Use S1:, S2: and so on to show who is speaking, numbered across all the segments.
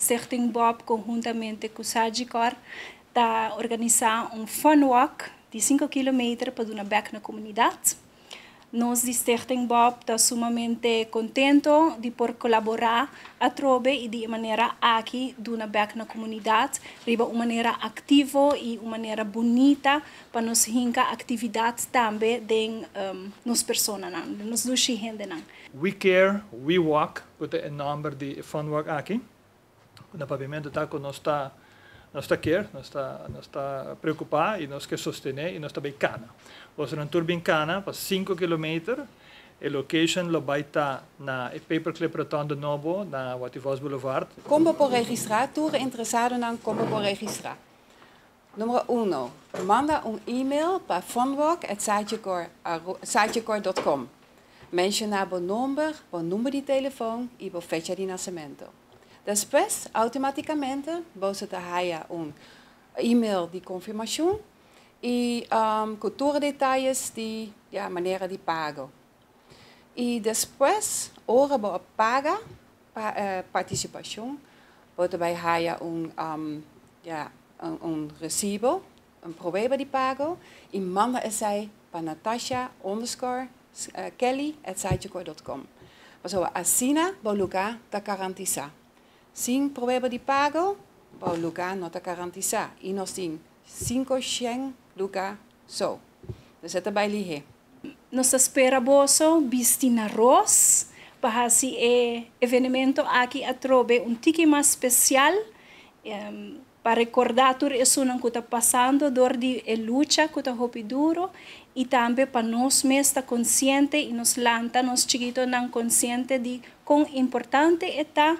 S1: Stichting Bob konhuntamente ku Sagicor ta organisá un fun walk di 5 kilometer pa duna bèk na komunidat. Nos di Stichting Bob ta sumamente kontentu di por kolaborá atrobe i di e manera aki duna bèk na komunidat riba un manera aktivo i un manera bunita pa nos hinka aktividat tambe den nos personanan, den nos dushi hendenan.
S2: We Care, We Walk, ku ta e nòmber di e fun walk aki. Na papiamentu ta ku nos ta nos ta kier, nos ta nos ta preokupá i nos ke sostené i nos ta bai kana. Bosonan tur bin kana pa 5 kilometer. E location lo bai ta na e Paperclip Rotonde nobo na Watty Vos Boulevard.
S3: Kon por registrá? Tur interesadonan, kon por registrá? Number 1, manda un e-mail pa funwalk.com. Menshoná bo nòmber, bo number di telefòn i bo fecha di nasementu. Despues, outomátikamente, bo ta haña un e-mail di konfirmashon i ku tur detaye di, ja, manera di pago. I despues, ora bo paga pa partisipashon, bo ta bai haña ja, un resibo, un prueba di pago i manda esei pa natasha_kelly@sagicor.com. Pasobra asina, bo lugá ta garantisá. Sin prueba di pago, bo lugá no ta garantisá. I nos tin 500 lugá so. Dus e ta bai lihé.
S1: Nos ta spera boso bisti na ros pa hasi e evento aki atrobe un tiki mas spesial pa rekordá tur esunnan ku ta pasando dor di e lucha ku ta hopi duru i tambe pa nos mes ta konsiente i nos lanta nos chikitonan konsiente di kon importante ta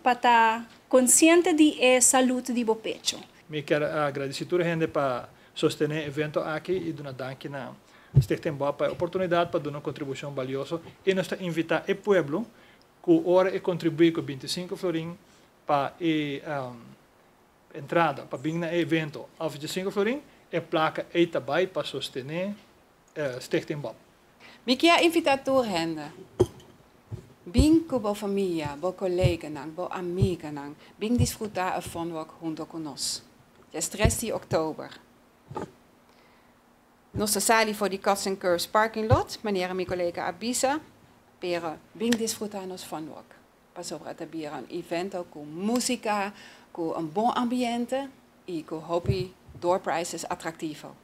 S1: pa ta konsiente di e salú di bo pechu.
S2: Mi ke gradisí tur hende pa sostené e evento aki i duna danki na Stichting Bob pa e oportunidat pa duna un kontribushon balioso i nos ta invitá e pueblo ku ora e kontribuí ku 25 florin pa e entrada pa bin na evento òf 5 florin, e plaka ei ta bai pa sostené Stichting Bob.
S3: Mi ke invitá tur hende. Bin ku bo famia, bo koleganan, bo amigunan. Bin disfrutá e fun walk huntu ku nos. Dia 3 di òktober. Nos ta sali for di Cuts and Curves parking lot, manera mi kolega a bisa, pero bin disfrutá nos fun walk. Pasobra ta bira un evento ku músika, ku un bon ambiente i ku hopi door prizes atraktivo.